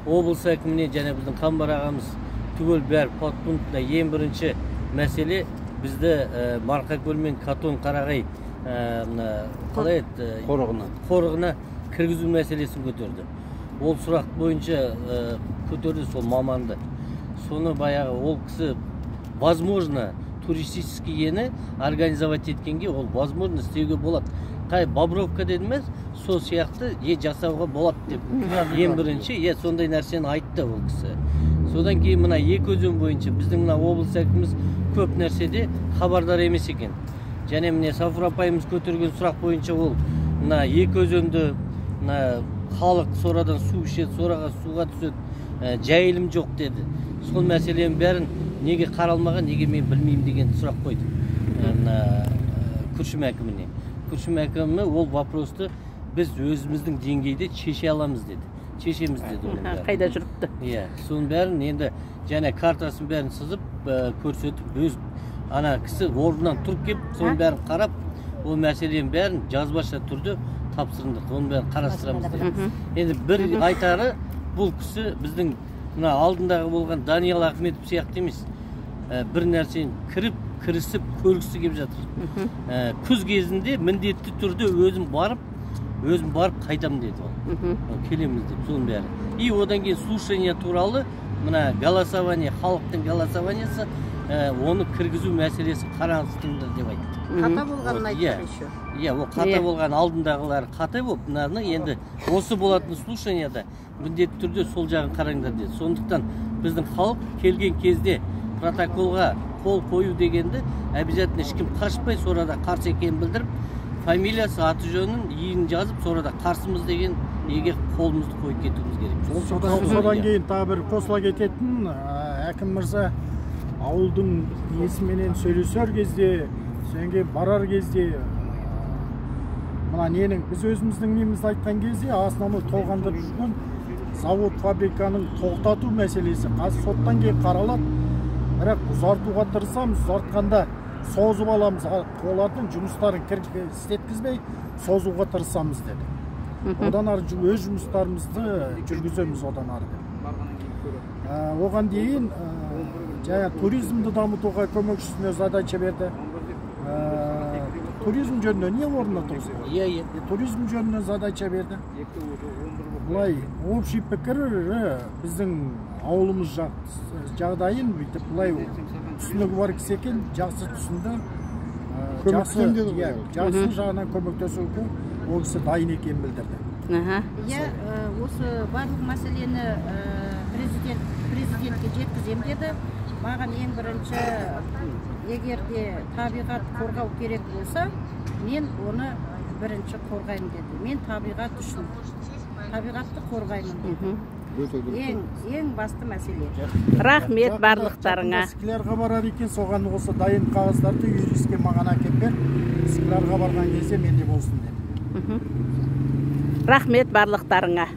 Облыс әкіміне және біздің Қамбар ағамыз түгел бәрі подпунктта ең бірінші мәселе бізді Марқакөл мен Катон Қарағай мына қалай еді, қорығына кіргізу мәселесін көтерді. Ол сұрақ бойынша көтерді сол маманды. Соны баяғы ол кісі возможно туристический ені организовать еткенге ол возможно істеуге болады. Қай Бобровка деді ме, сол сияқты жасауға болады деп ең бірінші сондай нәрсені айтты ол кісі. Содан кейін мына екі өзен бойынша біздің мына облыс әкіміміз көп нәрседе хабардар емес екен. Және міне Сафура апайымыз көтерген сұрақ бойынша ол мына екі өзенді мына халық сорадан су ішеді, сораға суға түседі, жайылым жоқ деді. Сол мәселенің бәрін неге қаралмаған, неге мен білмеймін деген сұрақ қойды мына Күршім әкіміне. Күршім әкімі ол вопросты біз өзіміздің деңгейде шеше аламыз деді. Шешеміз деді оның бәрін. Қайда жүріпті? Иә, соның бәрін енді және картасын бәрін сызып, көрсетіп, өз ана кісі орнынан тұрып келіп, соның бәрін қарап, ол мәселенің бәрін жазбаша түрде тапсырындық, оның бәрін қарастырамыз деді. Енді бір айтары, бұл кісі біздің мына алдындағы болған Даниал Ахметов сияқты емес, бір нәрсені кірісіп көргісі келіп жатыр. Күз кезінде міндетті түрде өзім барып қайтам деді ол. Келеміз деп, соның бәрі. И одан кейін слушание туралы мына голосование, халықтың голосованиесі, оны кіргізу мәселесі қарастырылды деп айтты. Қата болғанын айтты еще. Иә, ол қата болған алдындағылар қата болып, мынаны енді осы болатын слушанияда міндетті түрде сол жағын қараңдар деді. Сондықтан біздің халық келген кезде протоколға қол қою дегенді обязательно ешкім қашпай, сорада қарсы екенін білдіріп, фамилиясы, аты жөнін, иін жазып, сорада қарсымыз деген неге қолымызды қойып кетуіміз керек. Содан кейін тағы бір қосыла кететін, әкім мырза ауылдың иесіменен сөйлесер кезде, содан кейін барар кезде, мына ненің біз өзіміздің немізді айтқан кезде основной толғандырып жүрген завод фабриканың тоқтату мәселесі қазір соттан кейін қаралады. Бірақ ұзартуға тырысамыз, ұзартқанда созып аламыз, олардың жұмыстарын істеткізбей созуға тырысамыз деді. Одан ары өз жұмыстарымызды жүргіземіз одан ары деп. Оған дейін жаңа туризмді дамытуға көмекшісіне задача берді. Туризм жөнінде не орнына тұрғызды? Иә. Туризм жөнінде задача берді. Былай общий пікір біздің ауылымыз жағдайын бүйтіп былай түсінігі бар кісі екен, жақсы түсінді. Жақсы жағынан көмектесуге ол кісі дайын екенін білдірді. Иә, осы барлық мәселені президентке жеткізем деді. Маған ең бірінші, егер де табиғат қорғау керек болса, мен оны бірінші қорғаймын деді. Мен табиғат үшін табиғатты қорғаймын деді. Ең басты мәселе. Рахмет барлықтарыңа. Склярға барар екен, соған осы дайын қағаздарды юристке маған әкеп бер. Склярға барған кезде менде болсын деді. Рахмет барлықтарыңа.